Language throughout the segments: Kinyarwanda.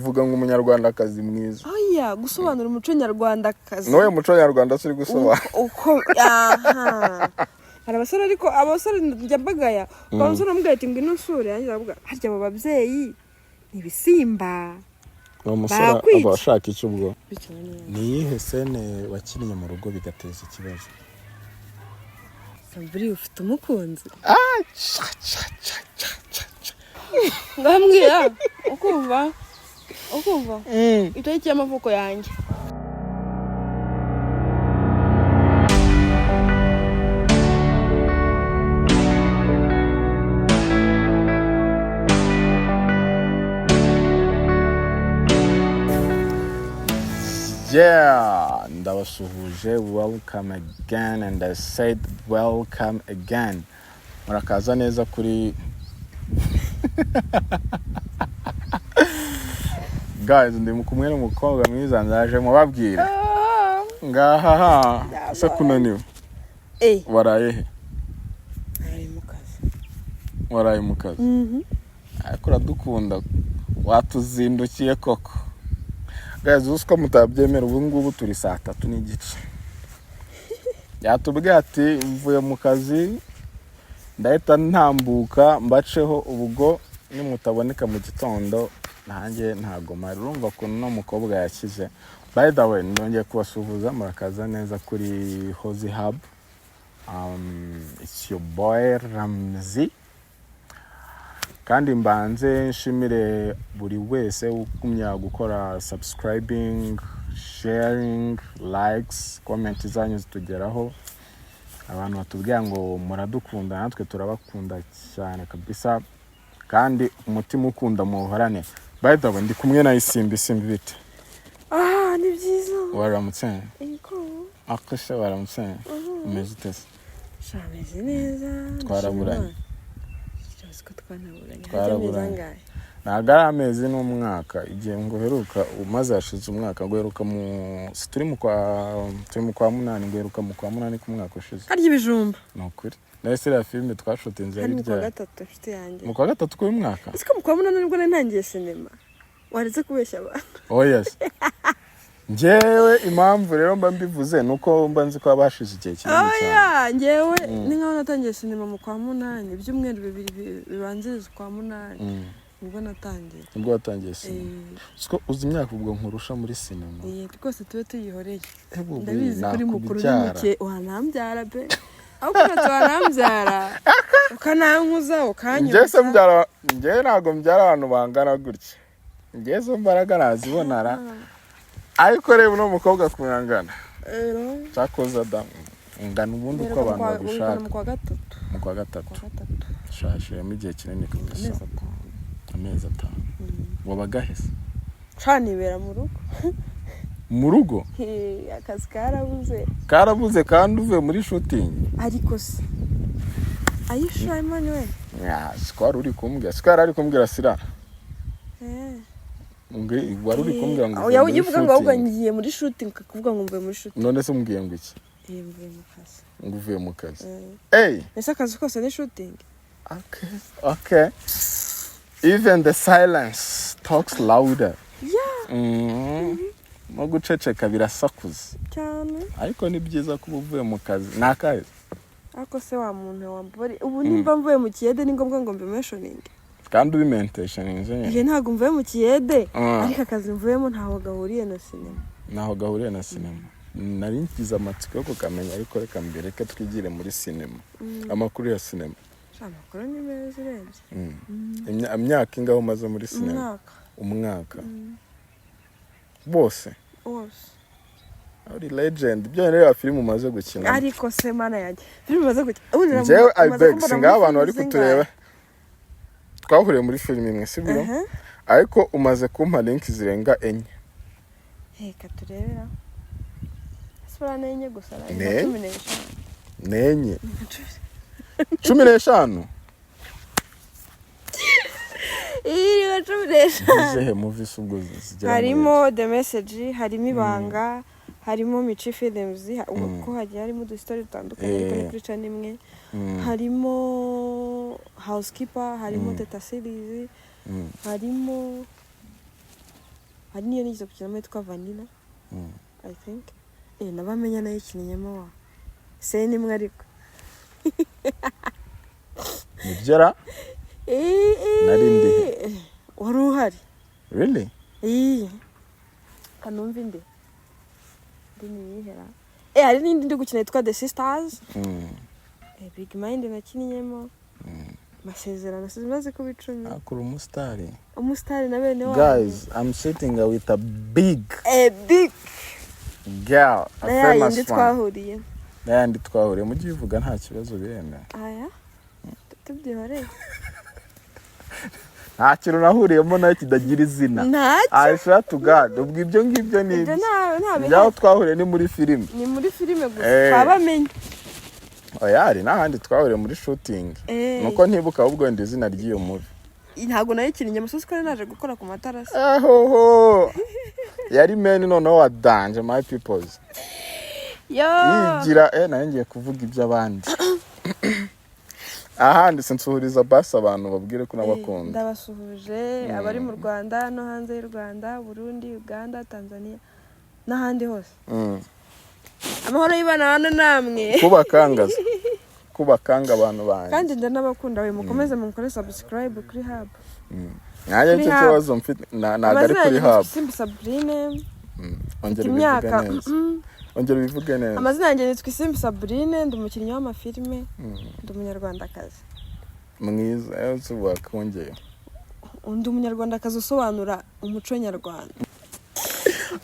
Uvuga ngo umunyarwandakazi mwiza. Oya, gusobanura umuco nyarwandakazi. N'uwo muco nyarwanda turi gusobanura. Uko aha hari abasore, ariko abasore njya mbagaya. Ukaba umusore amubwira ati: "Ngwino unsure," yanjye aravuga harya abo babyeyi ni ibisimba. Uwo musore Barakwica. aba ashaka iki ubwo? Bitewe n'iyo. Ni iyihe scene wakinnye mu rugo bigateza ikibazo? Buriya ufite umukunzi? Cha, cha, cha, cha, cha, cha. Ngambwira ukumva itariki y'amavuko yanjye. Yeah, ndabasuhuje. Welcome again, and I said welcome again. Murakaza neza kuri, guys. Ndi kumwe n'umukobwa mwiza, ndaje mubabwira ngaha. Ha, ese kunaniwe? Eh. Waraye he? Ari mu kazi. Waraye mu kazi, ariko uradukunda, watuzindukiye koko. Guys, uzi ko mutabyemera, ubu ngubu turi 3:30. Yatubwiye ati: "Mvuye mu kazi, ndahita ntambuka mbaceho, ubwo nimutaboneka mu gitondo nanjye ntago mpari." Urumva ukuntu uno mukobwa yakize. By the way, ndongeye kubasuhuza, murakaza neza kuri Hozi Hub. It's your boy Ramzi. Kandi mbanze nshimire buri wese ugumya gukora subscribing, sharing, likes, comment zanyu zitugeraho. Abantu batubwira ngo muradukunda, natwe turabakunda cyane kabisa, kandi umutima ukunda muhorane. By the way, ndi kumwe na Isimbi. Isimbi, bite? Ah, ni byiza. Waramutse? Ego. Akose waramutse, umeze ute se? Sha, meze neza. Twaraburanye. Ndashima. Ko twanaburanye. Twaraburanye. Harya amezi angahe? Ntabwo ari amezi, n'umwaka. Igihe ngo uheruka umaze, hashize umwaka. Ngo uheruka mu si turi mu kwa munani, ngo uheruka mu kwa munani k'umwaka ushize. Harya ibijumba. Ni ukuri, nawe iriya filime twashutinze Hari yari mu kwa ryari? gatatu, inshuti yanjye. Mu kwa gatatu k'uyu mwaka? Ese ko mu kwa munani nibwo nari ntangiye sinema? Waretse kubeshya abantu. Oh yes, njyewe impamvu rero mba mbivuze ni uko mba nzi ko haba hashize igihe kinini cyane. Oya, njyewe ni nkaho natangiye sinema mu kwa munani, ibyumweru 2 bibanziriza ukwa munani, nibwo natangiye. Nibwo watangiye sinema? Eh. Siko uzi imyaka ubwo nkurusha muri sinema? Eh, rwose tube tuyihoreye. Eh, bubu, Ndabizi ko uri mukuru, uri nakubyara. muke, wanambyara pe. Aho kuretse wanambyara, ukanankuza, Njye se ukanyuza. mbyara? Njye ntabwo mbyara abantu bangana gutya. Njye zo mbaraga nazibonara, ariko reba uno mukobwa kumwangana. Rero Cyakoze adamu ungana ubundi uko mperuka abantu bagushaka. mu kwa gatatu. Mu kwa gatatu. Kwa gatatu. Shashiramo igihe kinini kabisa. Amezi 5. Amezi 5 wabaga hese? Canibera mu rugo. Mu rugo? Eh, akazi karabuze. Karabuze kandi uvuye muri shooting? Ariko se ayisha Emmanuel? Siko wari uri kumbwira, siko yari ari kumbwira sira. Eh. Wari uri kumbwira ngo Oya, uvuye muri ujya uvuga ngo ahubwo shooting. ngiye muri shooting, ukavuga ngo mvuye muri shooting. None se umbwiye ngo iki? Eh, mvuye mu kazi. Ngo uvuye mu kazi? Eh. Ey. Ese akazi kose ni shooting? Okay. Even the silence talks louder. Yeah. No guceceka birasakuza. Cyane. Ariko ni byiza kuba uvuye mu kazi. Ni akahe? Ariko se wa muntu wambari ubu, nimba mvuye mu kiyede ni ngombwa ngo mbimentioninge? Kandi ubimentesha nyine. Njye ntabwo mvuye mu kiyede, Ah. ariko akazi mvuyemo ntaho gahuriye na sinema. Naho gahuriye na sinema. Nari ngize amatsiko yo kukamenya, ariko reka mbere twigire muri sinema. Amakuru ya sinema. Sha, amakuru ni meza urebye. Imyaka ingaho umaze muri sinema? Umwaka. Umwaka bose? Wose. Uri legend. Ibyo rero filime umaze gukina. Ariko se mana yanjye, filime umaze gukina ubundi Njyewe I umaze beg, kumbona singaho muri abantu bari filime kutureba. Twahuriye muri filime imwe, sibyo? zingahe? Ariko umaze kumpa link zirenga enye. Reka turebera. Ese buriya ni enye gusa? Ni Ni nka enye. 15. Ni enye. Ni nka cumi. 15. Iyi ni nka 15. Izihe movies ubwo zigera muri? Harimo The Message, harimo Ibanga, harimo Mici Films, ko hagiye harimo udusitori dutandukanye, ariko ni kuri channel imwe. Harimo Housekeeper, harimo Teta Series, harimo Hari n'iyo nigeze gukinamo yitwa Vanilla, I think. Nabamenya nayikinnyemo wa scene imwe ariko. Nibyo ra? Nari ndi he? Wari uhari. Really? Kanumva indi ni iyihera. Hari n'indi ndi gukina yitwa The Sisters. Big Mind nakinnyemo, Masezerano simaze kuba 10. Akura umusitari. Umusitari na bene wanyu. Guys, I'm sitting with a big Big girl, a na ya famous yindi one. twahuriye. N'ayandi twahuriye, mujye ubivuga, nta kibazo, biremewe. Aya tubyihoreye. Nta kintu nahuriyemo nayo kidagira izina. Ntacyo. I swear to God, ubwo ibyo ngibyo ni ibyo nta ibyaho bihari. Twahuriye ni muri filime. Ni muri filime gusa. Twabamenye. Oya, hari n'ahandi twahuriye muri shooting. Nuko ntibuka ahubwo wenda izina ry'iyo movie. Ntabwo nayikinnye amusozi ko nari naje gukora ku matarasi. Ahoho yari meni noneho wa danger, my peoples. Yo. Yigira nayo ngiye kuvuga iby'abandi ahandi, sinsuhuriza basi abantu babwire ko nabakunda. Ndabasuhuje abari mu Rwanda no hanze y'u Rwanda, Burundi, Uganda, Tanzania n'ahandi hose. Amahoro y'Imana hano namwe. Kubakangaza, kubakanga abantu banjye. Kandi ndanabakunda we, mukomeze mukore subscribe kuri Hub. Nanjye Kuri nicyo Hub. kibazo mfite, ntabwo ari Amazina kuri yanjye nitwa Hub. Isimbi Sabrine. Ongera Mfite ubivuge imyaka neza, ongera ubivuge neza. Amazina yanjye nitwa Isimbi Sabrine, ndi umukinnyi w'amafilime, ndi umunyarwandakazi. Mwiza, ese wakongeye. Ndi umunyarwandakazi usobanura umuco nyarwanda.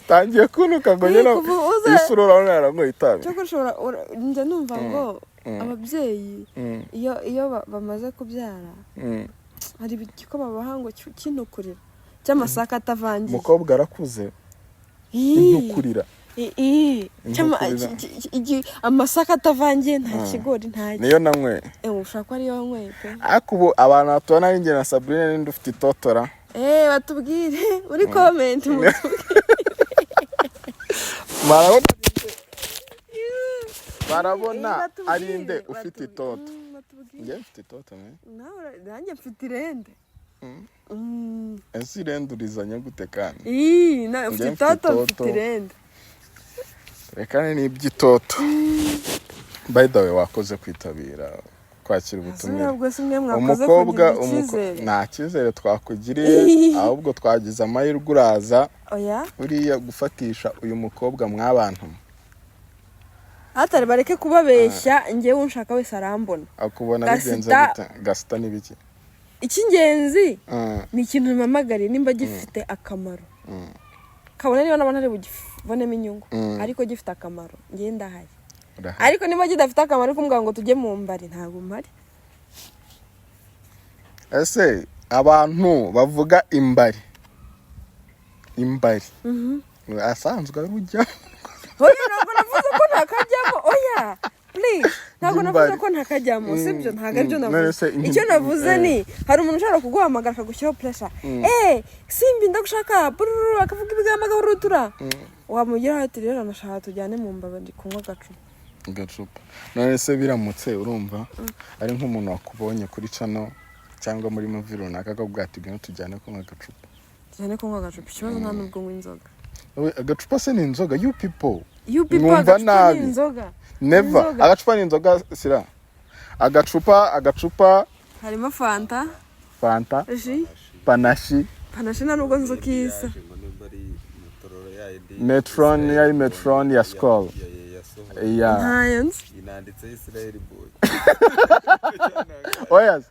Tangiye kunuka ngo nyine. Kuva uza- Isura urabona yaranyweye itabi. Cyokora ushobora njya numva ngo ababyeyi iyo bamaze kubyara hari igikoma babaha ngo cy'intukurira cy'amasaka atavangiye. Umukobwa arakuze. Intukurira. Intukurira. Amasaka atavangiye, nta kigori, nta Niyo nanyweye. Ushobora kuba ariyo wanyweye pe. Ariko ubu abantu batubona ari njye na Sabrine, ninde ufite itotora? Batubwire muri comment, mutubwire. Barabona, barabona. Batubwire, Ari nde ufite itoto? Batubwire. Njye mfite itoto ne. Nanjye mfite irende. Ese irende urizanye gute kandi? Ii, mfite Njye mfite itoto, mfite itoto. irende. Reka n'iby'itoto. By the way, wakoze kwitabira kwakira ubutumire. Ntabwo si mwe mwakoze Umukobwa kungirira icyizere. Nta cyizere twakugiriye, ahubwo twagize amahirwe uraza. Oya. Buriya gufatisha uyu mukobwa mwabantu. Hatari bareke kubabeshya, njyewe unshaka wese arambona. Akubona Gasita. bigenze gute? Gasita n'ibiki? Icy'ingenzi ni ikintu mpamagariye nimba gifite akamaro, kabone niba nabona ari bugibonemo inyungu, ariko gifite akamaro njyewe ndahari. Urahari. Ariko niba kidafite akamaro kumbwira ngo tujye mu mbari, ntabwo mpari. Ese abantu bavuga imbari, imbari asanzwe ari ujya? Oya, ntabwo navuze ko ntakajyamo, oya, please, ntabwo navuze Imbari. ko ntakajyamo. Sibyo, ntabwo aribyo None navuze. se Icyo navuze ni hari umuntu ushobora kuguhamagara akagushyiraho pressure, "Simbi, ndagushaka," bururu, akavuga ibigambo agahurutura, wamugeraho ati: "Rero nashaka tujyane mu mbabari kunywa agacupa." Agacupa. None se biramutse urumva ari nk'umuntu wakubonye kuri channel cyangwa muri movie runaka, akakubwira ati: "Ngwino tujyane kunywa agacupa"? Tujyane kunywa agacupa, ikibazo nta nubwo nywa inzoga. We, agacupa se ni inzoga? You people. You people. Mwumva Agacupa nabi. ni inzoga. Never. Inzoga. Agacupa ni inzoga sira? Agacupa, agacupa. Harimo fanta. Fanta. Ji. Panashi. Panache nta nubwo nzi uko isa. Yaje ngo nimba ari Mutororo yayindi. Metron, yari Metron ya Skol. Yasohoye. Ya. Ntayo nzi. Inanditseho Israel Boy. Oya,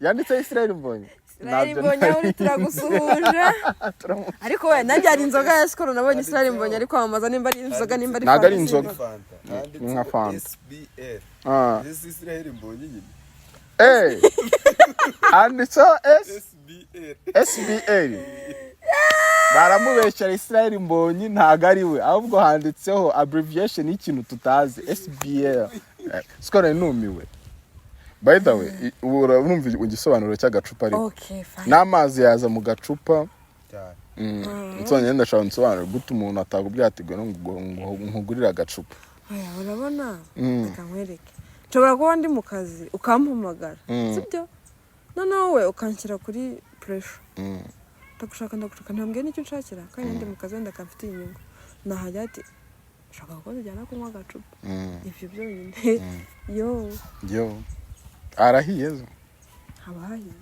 yanditseho Israel Mbonyi. Israel Ntabyo Mbonyi, aho uri nari. turagusuhuje. Ariko we nanjye hari inzoga ya Skol nabonye Israel Mbonyi ari kwamamaza, nimba ari inzoga, nimba ari Ntabwo ari fanta, inzoga. simba. Fanta. Ni nka Fanta. SBL. Ah. This Israel Mbonyi nyine. Handitseho S SBL. SBL. Baramubeshyera, Israel Mbonyi ntabwo ari we, ahubwo handitseho abbreviation y'ikintu tutazi, SBL. Skol numiwe. By the way, ubu urumva igisobanuro cy'agacupa ariko. Okay, fine. N'amazi yaza mu gacupa. Cyane. Nsobanura, ndashaka nsobanura gute umuntu atakubwira ati: "Ngwino nkugurire agacupa"? Oya, urabona, reka nkwereke, nshobora kuba ndi mu kazi ukampamagara, sibyo? Noneho we ukanshyira kuri pressure. Ndagushaka, ndagushaka, ntambwiye n'icyo nshakira kandi ndi mu kazi, wenda kamfitiye inyungu. Nahajya ati ushaka ko tujyana kunywa agacupa. Ibyo byonyine yo. Yo, arahiye zo. Haba hahiye.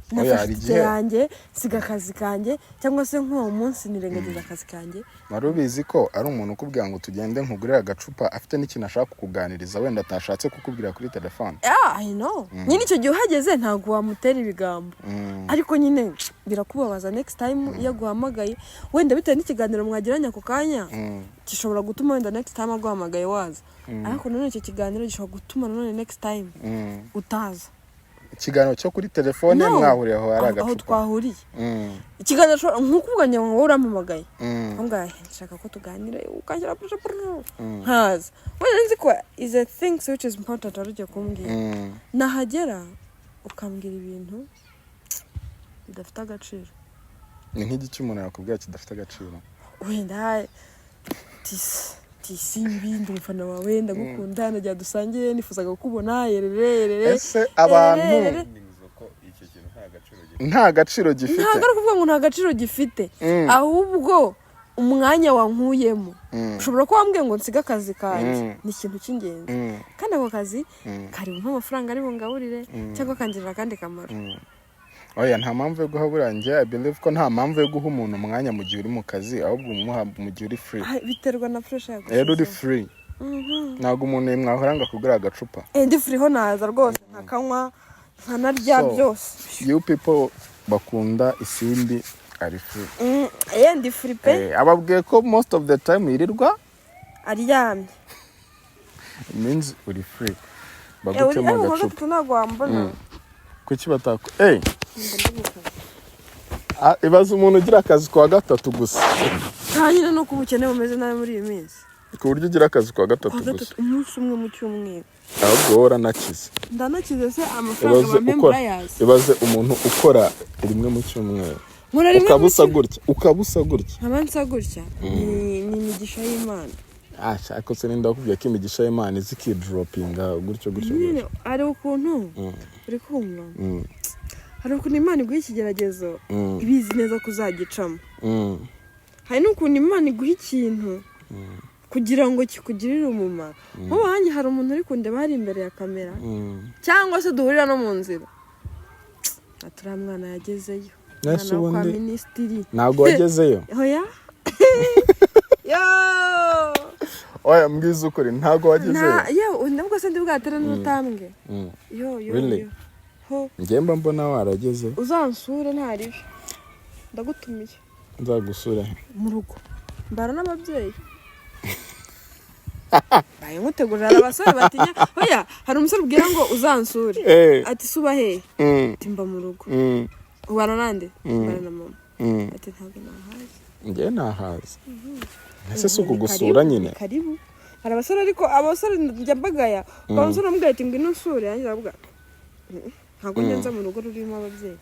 Oya, Nafashe hari itike igihe- yanjye, siga akazi kanjye, cyangwa se nk'uwo munsi nirengagiza akazi kanjye. Wari ubizi ko ari umuntu ukubwira ngo tugende nkugurire agacupa, afite n'ikintu ashaka kukuganiriza wenda atashatse kukubwira kuri telefone? Yeah, I know. Nyine icyo gihe uhageze ntabwo wamutera ibigambo, ariko nyine birakubabaza. Next time iyo aguhamagaye, wenda bitewe n'ikiganiro mwagiranye ako kanya, gishobora gutuma wenda next time aguhamagaye waza, ariko nanone icyo kiganiro gishobora gutuma nanone next time utaza. Ikiganiro cyo kuri telefone? No. Mwahuriye aho hari Aho agacupa? twahuriye. Ikiganiro nk'uko ubwo ngo wowe urampamagaye, aho ngaho nshaka ko tuganira, ukanshyira pressure, nkaza wenda nzi ko is a things which is important wari ugiye kumbwira. Nahagera ukambwira ibintu bidafite agaciro. Ni nk'igiki umuntu yakubwira kidafite agaciro? Wenda tisi tisimbi, ndi umufana wawe, ndagukunda, nagira dusangire, nifuzaga kukubona, yerere yerere. Ese abantu Yerere. Ko icyo kintu nta gaciro gifite? Nta gaciro gifite. Ntabwo ari ukuvuga ngo nta gaciro gifite, ahubwo umwanya wankuyemo, ushobora kuba wambwiye ngo nsige akazi kanjye, ni ikintu cy'ingenzi, kandi ako kazi kari bumpe amafaranga ari bungaburire cyangwa kangirira akandi kamaro. Oya, nta mpamvu yo guha, buriya njye I believe ko nta mpamvu yo guha umuntu umwanya mu gihe uri mu kazi, ahubwo umuha mu gihe uri free. Ah, biterwa na pressure. Rero uri free, ntabwo umuntu mwahora ngo akugure agacupa. Eh, ndi free ho naza rwose nkakanywa, nkanarya So, byose. you people bakunda Isimbi, ari free. Eh, ndi free pe. Eh, ababwiye ko most of the time yirirwa aryamye. It means uri free. Eh, uri Bagutemo kuwa agacupa. gatatu ntabwo wambona. Kuki bataku eh Mba ndi mu kazi. Ah, ibaze umuntu ugira akazi kuwa gatatu gusa. Nta nyine, nuko ubukene bumeze nabi muri iyi minsi. Ku buryo ugira akazi kuwa gatatu Kuwa gusa? gatatu, umunsi umwe mu cyumweru. Ahubwo wowe uranakize. Ndanakize se, amafaranga Ibaze bampemba ukora urayazi. Ibaze umuntu ukora rimwe mu cyumweru. Nkora rimwe Ukaba mu usa cyumweru. gutya, ukaba usa gutya. Nkaba nsa gutya, ni imigisha y'Imana. Ah, ariko se ninde wakubwiye ko imigisha y'Imana izi ikidropinga gutyo gutyo Nyine gutyo? hari ukuntu, uri kumva, hari ukuntu Imana iguha ikigeragezo ibizi neza ko uzagicamo. Hari n'ukuntu Imana iguha ikintu kugira ngo kikugirire umumaro. Nk'ubu hanjye hari umuntu uri kundeba hari imbere ya kamera, cyangwa se duhurira no mu nzira, ati uriya mwana yagezeyo. Ese Umwana wo kwa ubundi minisitiri. Ntabwo wagezeyo? Hoya yo. Oya, mbwiza ukuri, ntabwo wagezeyo? Nta yewe, nabwo se ndi bwatere n'urutambwe. Yo yo. Really? Yo ho. Njye mba mbona warageze. Uzansure, ntaribi, ndagutumiye. Nzagusura he? Mu rugo, mbara n'ababyeyi mbaye nkutegurira. Hari abasore batinya. Oya, hari umusore ubwira ngo uzansure, ati suba hehe? Ati mba mu rugo. Ubana nande? Mbana na mama. Ati ntabwo nahazi. Njye nahazi, ese si Ni ukugusura karibu, nyine? Ni karibu. Hari abasore, ariko abasore njya mbagaya. Ukaba umusore umubwira ati ngwino unsure, yanjye aravuga: Ntabwo njya nza mu rugo rurimo ababyeyi."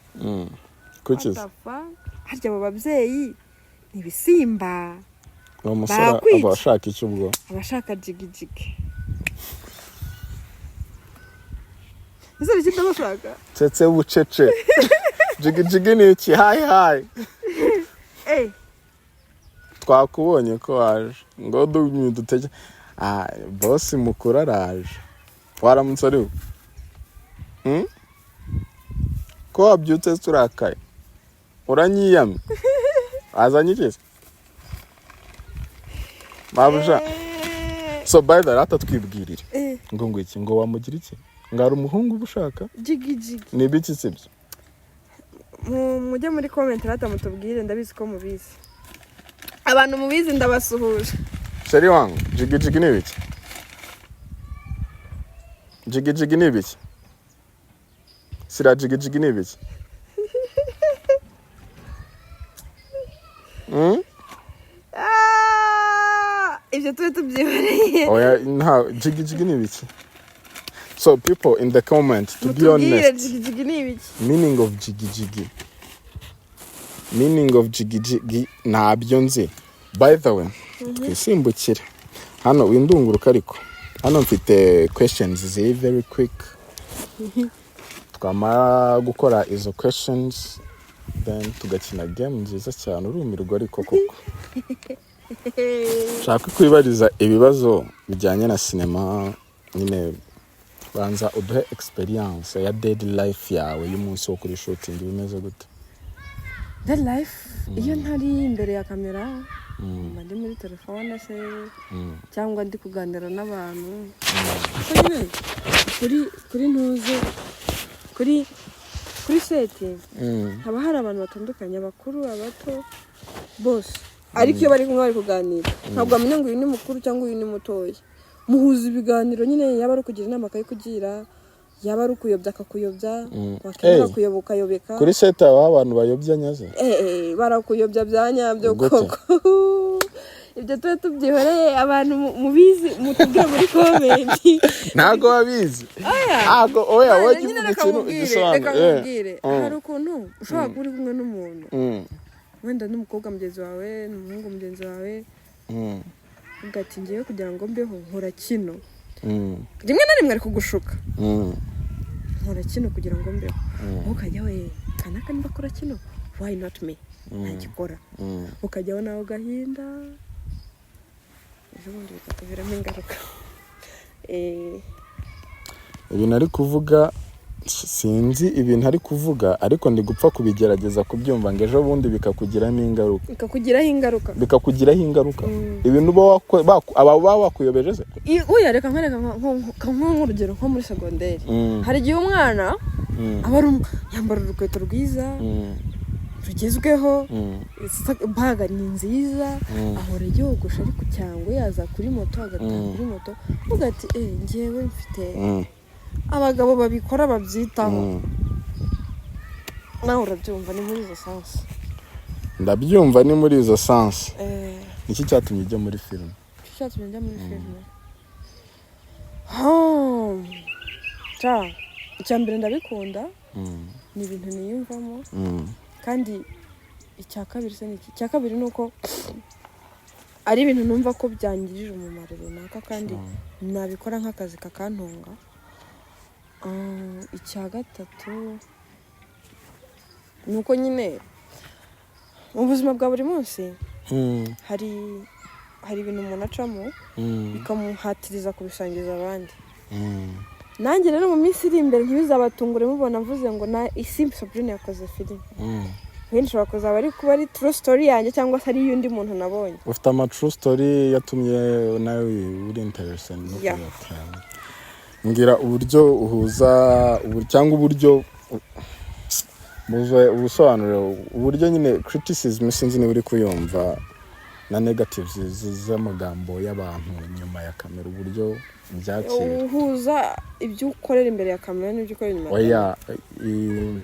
Kuki What se? the fuck? Harya abo babyeyi ni ibisimba. Uwo musore Barakwica. aba ashaka iki ubwo? Abashaka jigijigi. Ese hari ikindi abashaka? Cece bucece, jigi jigi ni iki? Hayi hayi. Eh. Twakubonye ko waje ngo dutege. Ah, boss mukuru araje. Waramutse ari we? Ko wabyutse turakaye, uranyiyamye, wazanye iki se mabuja? So by the way, atatwibwirire. Eh. Ngo iki, ngo wamugira iki, ngo hari umuhungu uba ushaka? Jigijigi. Ni ibiki sibyo? Mujye muri comment rata mutubwire, ndabizi ko mubizi. Abantu mubizi ndabasuhuje. Chéri wangu, jigi jigi ni ibiki? Jigi jigi ni ibiki? Sira, jigi jigi ni ibiki? Ah, ibyo tube tubyihoreye. Oya, nta jigi jigi ni ibiki? So people in the comment, to be Mutubwire, honest, jigijigi ni ibiki? Meaning of jigi jigi, meaning of jigi jigi, ntabyo nzi. By the way, twisimbukire hano, windunguruka, ariko hano mfite questions ziri very quick. Twamara gukora izo questions Then tugakina game nziza cyane, urumirwa. Ariko koko nshaka kwibariza ibibazo bijyanye na sinema nyine. Banza uduhe experience ya daily life yawe y'umunsi wo kuri shooting, bimeze gute? The life, iyo ntari imbere ya kamera, mba ndi muri telefone se cyangwa ndi kuganira n'abantu. Kuko nyine kuri ntuze kuri set haba hari abantu batandukanye, abakuru, abato, bose. Ariko iyo bari kumwe bari kuganira, ntabwo wamenya ngo uyu ni mukuru cyangwa uyu ni mutoya. Muhuza ibiganiro nyine, yaba ari ukugira inama akayikugira, yaba ari ukuyobya akakuyobya, wakemera Hey. kuyoba ukayobeka. Kuri set habaho abantu bayobya nyaze? Eh, barakuyobya bya nyabyo. Gute? Koko ibyo tuba tubyihoreye, abantu mubizi mutubwire muri comment. Ntabwo babizi. Oya. Ntabwo, oya. Oya, Wowe nyine jya uvuga reka ikintu nkubwire, ugisobanure. reka nkubwire. Hari ukuntu ushobora kuba uri kumwe n'umuntu, wenda n'umukobwa mugenzi wawe, n'umuhungu mugenzi wawe, uvuga ati: "Ngewe kugira ngo mbeho nkora kino." Rimwe na rimwe ari kugushuka. "Nkora kino kugira ngo mbeho." Wowe ukajya: "We kanaka niba akora kino, why not me ntagikora?" Ukajyaho nawe ugahinda, ejo bundi bikakuviramo ingaruka. Ibintu ari kuvuga, sinzi ibintu ari kuvuga, ariko ndi gupfa kubigerageza kubyumva, ngo ejo bundi bikakugiramo ingaruka. Bikakugiraho ingaruka. Bikakugiraho ingaruka, ibintu uba aba baba bakuyobeje se? Oya, reka nkwereka nk'urugero nko muri segonderi. Hari igihe umwana aba ari yambara urukweto rwiza rugezweho, baga ni nziza, ahora yogosha, ariko cyangwa yaza kuri moto agataha kuri moto, uvuga ati: "Eh, ngewe mfite abagabo babikora, babyitaho." Nawe urabyumva, ni muri izo sens. Ndabyumva, ni muri izo sens. Niki cyatumye ujya muri filime? Icyo cyatumye njya muri filime? Oh, ca icya mbere ndabikunda, ni ibintu niyumvamo. Kandi icya kabiri se ni iki? Icya kabiri ni uko ari ibintu numva ko byangirije umumaro runaka kandi nabikora nk'akazi kakantunga. Icya gatatu ni uko nyine mu buzima bwa buri munsi hari ibintu umuntu acamo bikamuhatiriza kubisangiza abandi. Nanjye rero mu minsi iri imbere ntibizabatungure mubona mvuze ngo na Isimbi Sabrine yakoze filime. Benshi bashobora kuzaba ari kuba ari true story yanjye cyangwa se ari iy'undi muntu nabonye. Ufite ama true story yatumye nawe uri interested no kuyatanga. Mbwira uburyo uhuza cyangwa uburyo muve ubusobanuro, uburyo nyine criticism, sinzi niba uri kuyumva, na negatives z'amagambo y'abantu nyuma ya kamera, uburyo byakira. Uhuza ibyo ukorera imbere ya kamera n'ibyo ukorera inyuma ya kamera? Oya,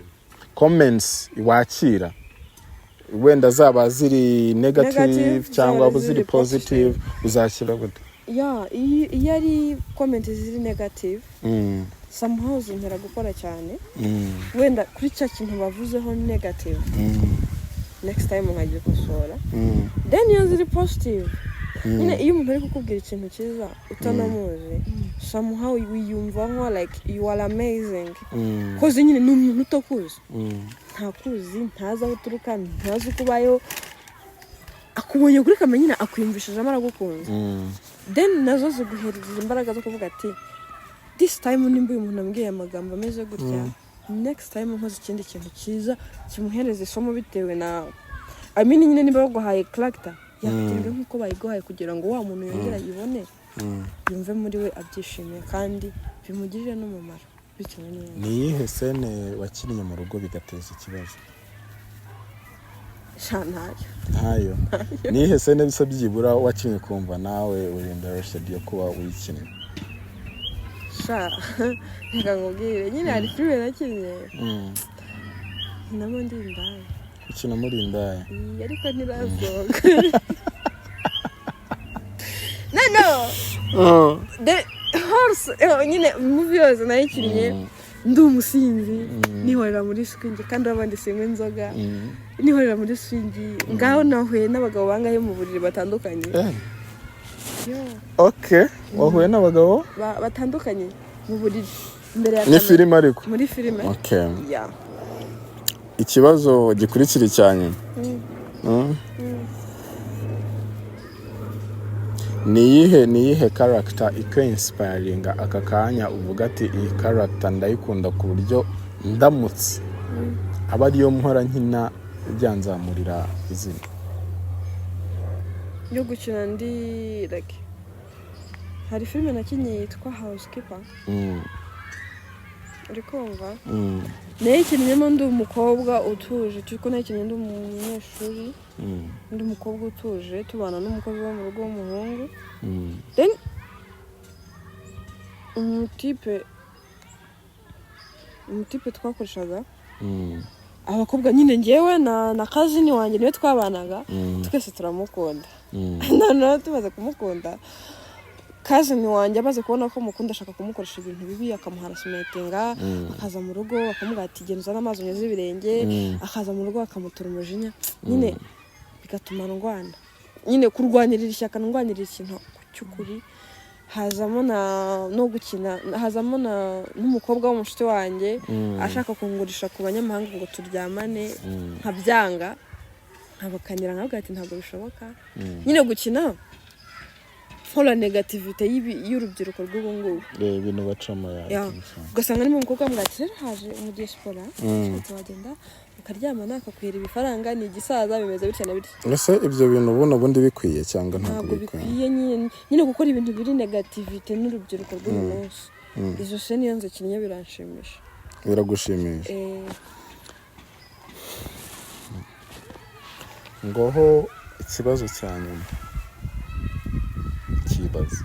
comments wakira, wenda zaba ziri negative Negative, cyangwa zaba ziri ziri positive, uzakira gute? Ya, iyo ari comment ziri negative, somehow zintera gukora cyane wenda kuri cya kintu bavuzeho negative, next time nkagikosora. Then iyo ziri positive nyine, iyo umuntu ari kukubwira ikintu cyiza utanamuzi, somehow wiyumva nko like you are amazing, 'cause nyine ni umuntu utakuzi, ntakuzi, ntazi aho uturuka, ntazi uko ubayeho, akubonye kuri kamera nyine akwiyumvishijemo aragukunze. Then nazo ziguhereza imbaraga zo kuvuga ati: "This time nimba uyu muntu ambwiye amagambo ameze gutya, next time nkoze ikindi kintu cyiza kimuhereza isomo." Bitewe na, I mean, nyine niba baguhaye character yakugenga nk'uko bayiguhaye kugira ngo wa muntu yongere ayibone, yumve muri we abyishimiye kandi bimugirire n'umumaro bitewe n'iyo. Ni iyihe scene wakinnye mu rugo bigateza ikibazo? Sha, ntayo. Ntayo? Ni iyihe scene bisa byibura wakinnye kumva nawe uri embarrassed yo kuba uyikinnye? Sha, reka nkubwire nyine, hari filime nakinnye namo ndi indaya. Ukina muri indaya? Iyi, ariko ntirasohoka. No, the horse, nyine movie yose nayikinnye ndi umusinzi, nihorera muri swingi, kandi abandi sinywa inzoga, nihorera muri swingi, ngaho nahuye n'abagabo bangahe mu buriri batandukanye. Yo. Okay, wahuye n'abagabo batandukanye mu buriri imbere ya Ni kamera. filime ariko? Muri filime. Okay. Ya. Ikibazo gikurikira icya nyuma. Ni iyihe character ikwinspiringa aka kanya, uvuga ati: "Iyi character ndayikunda ku buryo ndamutse aba ariyo mpora nkina byanzamurira izina"? Yo gukina ndi like, hari filime nakinnye yitwa Housekeeper. Uri kumva? Mm. Nayikinnyemo ndi umukobwa utuje, kuko nayikinnye ndi umunyeshuri. Ndi umukobwa utuje, tubana n'umukozi wo mu rugo w'umuhungu. Then umutipe twakoreshaga abakobwa nyine, ngewe na cousin wanjye niwe twabanaga. Twese turamukunda. Noneho tumaze kumukunda, cousin wanjye amaze kubona ko mukunda, ashaka kumukoresha ibintu bibi, akamuharasumetinga. Akaza mu rugo akamubwira ati: "Genda uzane amazi unyoze ibirenge." Akaza mu rugo akamutura umujinya nyine, bigatuma ndwana nyine, kurwanirira ishyaka, ndwanirira ikintu cy'ukuri. Hazamo na no gukina, hazamo na n'umukobwa w'umushuti wanjye ashaka kungurisha ku banyamahanga ngo turyamane, nkabyanga, nkabakanira, nkabwira ati: "Ntabwo bishoboka." Nyine gukina nkora négativité y'urubyiruko rw'ubu ngubu. Reba ibintu bacamo ya. Ugasanga ni umukobwa wambwira ati: "Rero haje umudiyasipora, ushatse wagenda mukaryamana, akakwira ibifaranga, ni igisaza, bimeze bitya na bitya." Ese ibyo bintu ubona ubundi bikwiye cyangwa ntabwo Ntabwo bikwiye? bikwiye nyine. Nyine gukora ibintu biri négativité n'urubyiruko rw'uyu munsi. Izo scène iyo nzikinnye biranshimisha. Biragushimisha? Eh. Ngoho ikibazo cya nyuma, kibaza.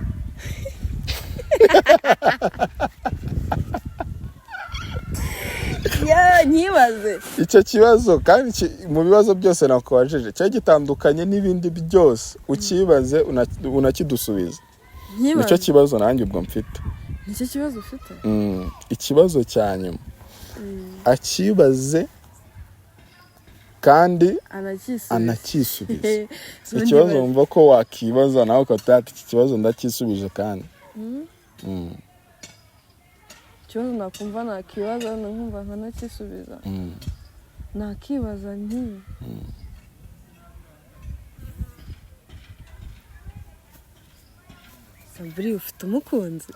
Ya, nkibaze. Icyo kibazo kandi mu bibazo byose nakubajije cyari gitandukanye n'ibindi byose. Ukibaze, unakidusubize. Nicyo Nkibaze. kibazo nanjye ubwo mfite. Nicyo kibazo ufite? Ikibazo cya nyuma akibaze kandi anakisubiza. Anakisubize. Ikibazo wumva ko wakibaza nawe ukaba ati: "Iki kibazo ndakisubije kandi." Ikibazo nakumva nakibaza, nkumva nkanakisubiza, nakibaza nti: "Sabri, ufite umukunzi?"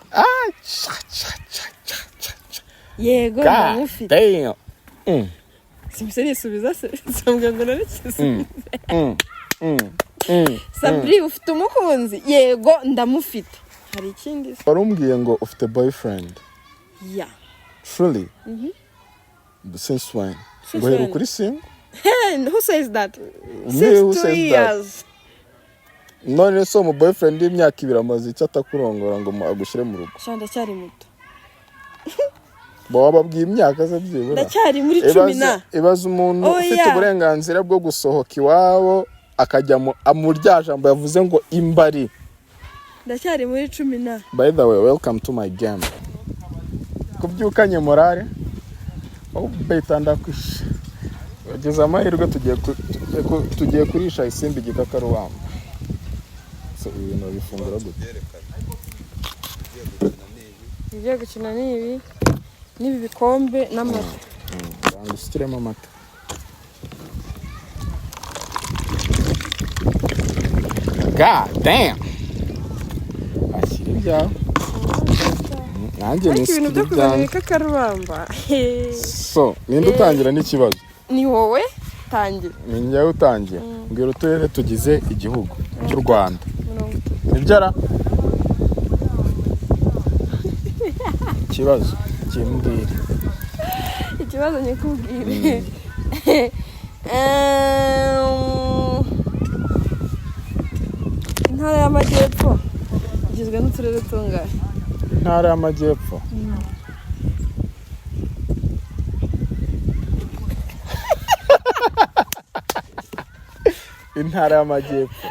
Cha, cha, cha, cha, cha, cha. Yego. God Ndamufite. damn. Simpise nisubiza se? Sambwira ngo narakisubize. Sabri, ufite umukunzi? Yego, ndamufite. Hari ikindi se? Wari umbwiye ngo ufite boyfriend? Ya. Truly? Since when? Since Guhera when? kuri single? Hey, who says that? Me. Since Who 2 says that? years. None se umu boyfriend w'imyaka 2 amaze icyo atakurongora ngo agushyire mu rugo? Sha, ndacyari muto. Wababwiye imyaka se byibura? Ndacyari muri cumi na. Ibaze umuntu Oya. ufite uburenganzira bwo gusohoka iwabo akajya mu rya jambo yavuze ngo imbari. Ndacyari muri cumi na. By the way, welcome to my game. Kubyukanye morale, oh beta, ndakwishe, wagize amahirwe. Tugiye kurisha isimbi igikakarubamba. So ibi bintu babifungura gute? Byerekana ugiye gukina n'ibi. Ngiye gukina n'ibi n'ibi bikombe n'amata. Banga usukiremo amata. God damn, ashyira ibyawe, nanjye Ariko ibintu nisukira byo kuzana ibyanjye. ibikakarubamba. So ninde utangira n'ikibazo? Ni wowe, tangira. Ni njyewe utangira. Mbwira uturere tugize igihugu cy'u Rwanda. 30. Nibyo ra? Ikibazo kimbwire. Ikibazo nyikubwire. Intara y'Amajyepfo igizwe n'uturere tungahe? Intara y'Amajyepfo. Intara y'Amajyepfo.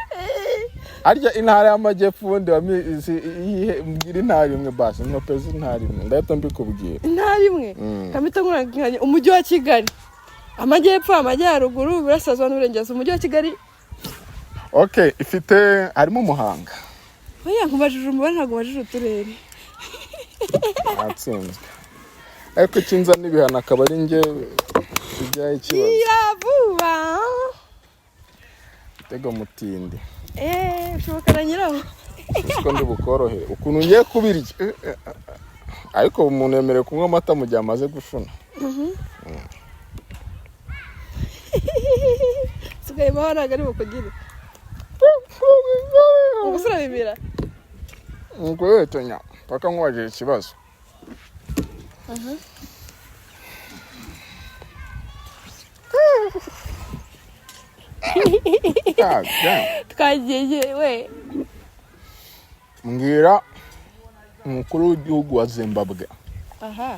Harya intara y'Amajyepfo ubundi iyihe? Mbwira intara imwe basi, nkopeza intara imwe ndahita mbikubwira. Intara imwe? Kamita nkuranganya umujyi wa Kigali, amajyepfo, amajyaruguru, uburasirazuba n'uburengerazuba, umujyi wa Kigali. Okay, ifite harimo Muhanga. Oya, nkubajije umubare, ntabwo ubajije uturere. Natsinzwe, ariko ikinza n'ibihano akaba ari njye. Ujyaho ikibazo. Gira vuba. Mutego mutindi. Eh, ushoboka na nyirawo. Siko ndi bukorohere ukuntu ngiye kubirya. Ariko umuntu yemerewe kunywa amata mu gihe amaze gushuna. Sigaye maho ntabwo ari bukugire. Ubwo se urabimira? Nkuretenya paka nkwagira ikibazo. God damn. Twagiye we. Mbwira umukuru w'igihugu wa Zimbabwe. Aha.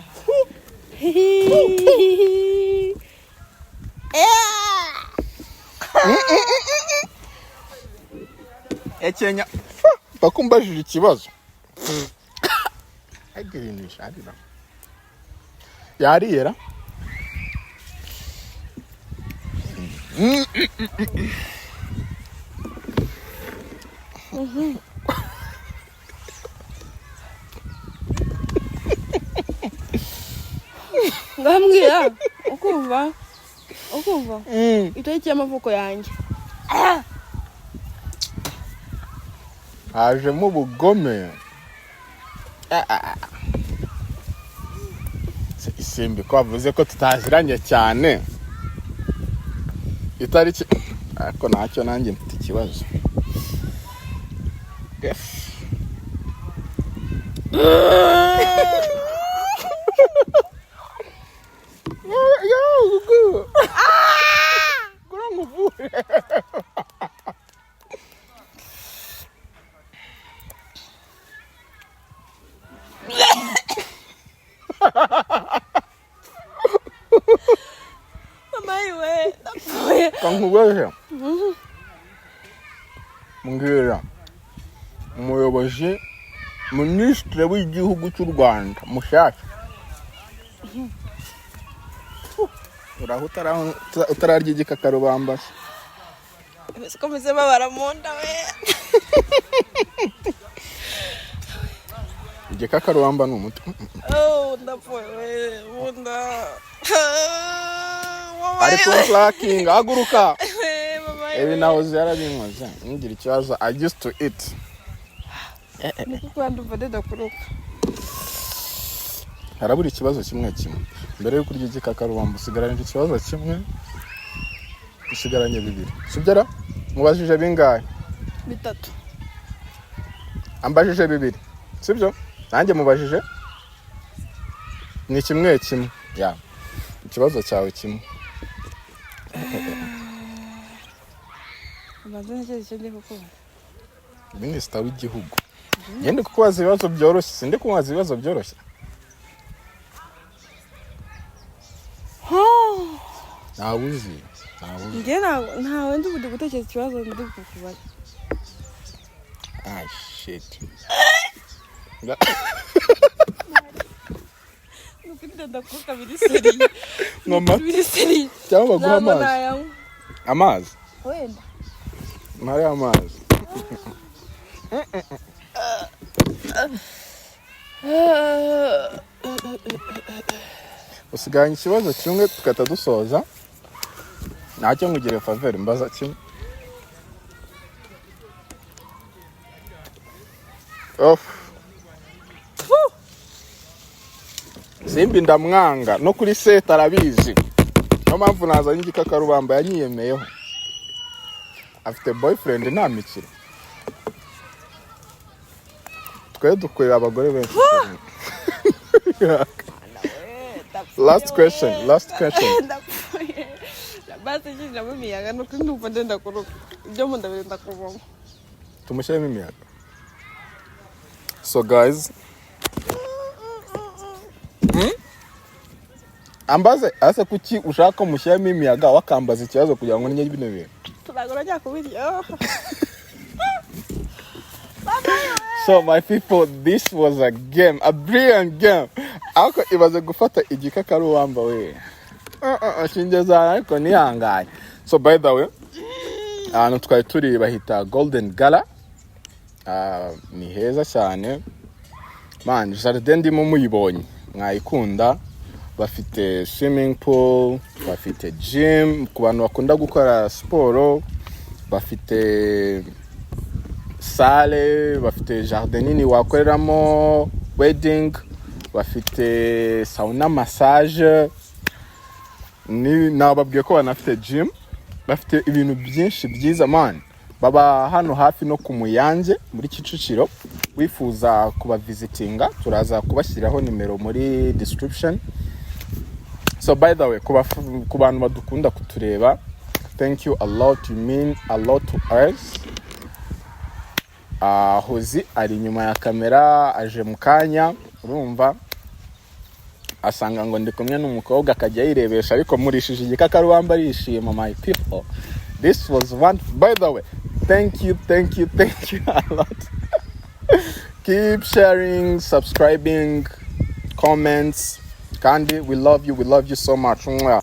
Ekenya paka umbajije ikibazo. Ariko ibintu bisharira yariyera. Ngambwira ukumva itariki y'amavuko yanjye. Hajemo ubugome. Isimbi ko wavuze ko tutaziranye cyane, itariki, ariko ntacyo, nanjye mfite ikibazo. Yes. Gura nkuvure. Mama yiwe, ndapfuye. Kankubaze, mbwira umuyobozi, minisitiri w'igihugu cy'u Rwanda mushyashya. Uraho utararya igikakarubamba se? Siko meze babara mu nda we. Igikakarubamba ni umuti. Oh, ndapfuye we, mu nda. Mama Ariko yiwe. flakinga, haguruka. Mama Ibi yiwe. nahoze yarabinkoze ngira ikibazo. I used to eat. Ni kuko ndumva ndakuruka. Harabura ikibazo kimwe kimwe mbere yo kurya igikakarubamba. Usigaranye ikibazo kimwe, usigaranye bibiri, sibyo ra? Mubajije bingahe? Bitatu. Ambajije bibiri, sibyo? Nanjye mubajije ni kimwe kimwe. Ya, ikibazo cyawe kimwe. Mbanza ntekereze icyo ngiye kukubaza. Minisita w'igihugu. Ngende kukubaza ibibazo byoroshye, sindi kubaza ibibazo byoroshye. Ntawe uzi, ntawe uzi. Njye ntawe ndi budi gutekereza ikibazo ndi kukubaza. Ah, shit. Nuko ndakuruka biri sérieux. Nywa amata. Biri sérieux. Cyangwa baguha Ntabwo amazi. nayanywa. Amazi. Wenda. Ntari amazi. Usigaranye ikibazo kimwe tugahita dusoza. Ntacyo, nkugire faveur, mbaza kimwe. Off. Simbi ndamwanga no kuri set arabizi, niyo mpamvu nazanye igikakarubamba. Yanyiyemeyeho afite boyfriend, nta mikino. Twe dukorera abagore benshi. Last question, last question. Ndapfuye. Basi nshyiramo imiyaga, nuko ndumva ndenda kuruka. Ibyo mu nda birenda kuvamo. Tumushyiremo imiyaga. So guys, Ambaze ase kuki ushaka ko mushyiramo imiyaga, wakambaza ikibazo kugira ngo njye bino bintu? Ntabwo najya kubirya. So my people, this was a game, a brilliant game. Ariko ibaze gufata igikakarubamba we. Shinge zana, ariko nihanganye. So by the way, ahantu twari turi bahita Golden Gala. Ah, ni heza cyane man. Jardin ndimo muyibonye mwayikunda. Bafite swimming pool, bafite gym ku bantu bakunda gukora siporo, bafite salle, bafite jardin nini wakoreramo wedding, bafite sauna, massage. Ni nababwiye ko banafite gym, bafite ibintu byinshi byiza, man. Baba hano hafi no ku Muyange muri Kicukiro. Wifuza kubavisitinga, turaza kubashyiraho nimero muri description. So by the way, ku bantu badukunda kutureba, thank you a lot, you mean a lot to us. Hozi ari inyuma ya kamera, aje mu kanya. Urumva asanga ngo ndi kumwe n'umukobwa, akajya yirebesha, ariko murishije igikakarubamba arishima. My people, this was one. By the way, thank you, thank you, thank you a lot. Keep sharing, subscribing, comments, kandi we love you, we love you so much. Mwah.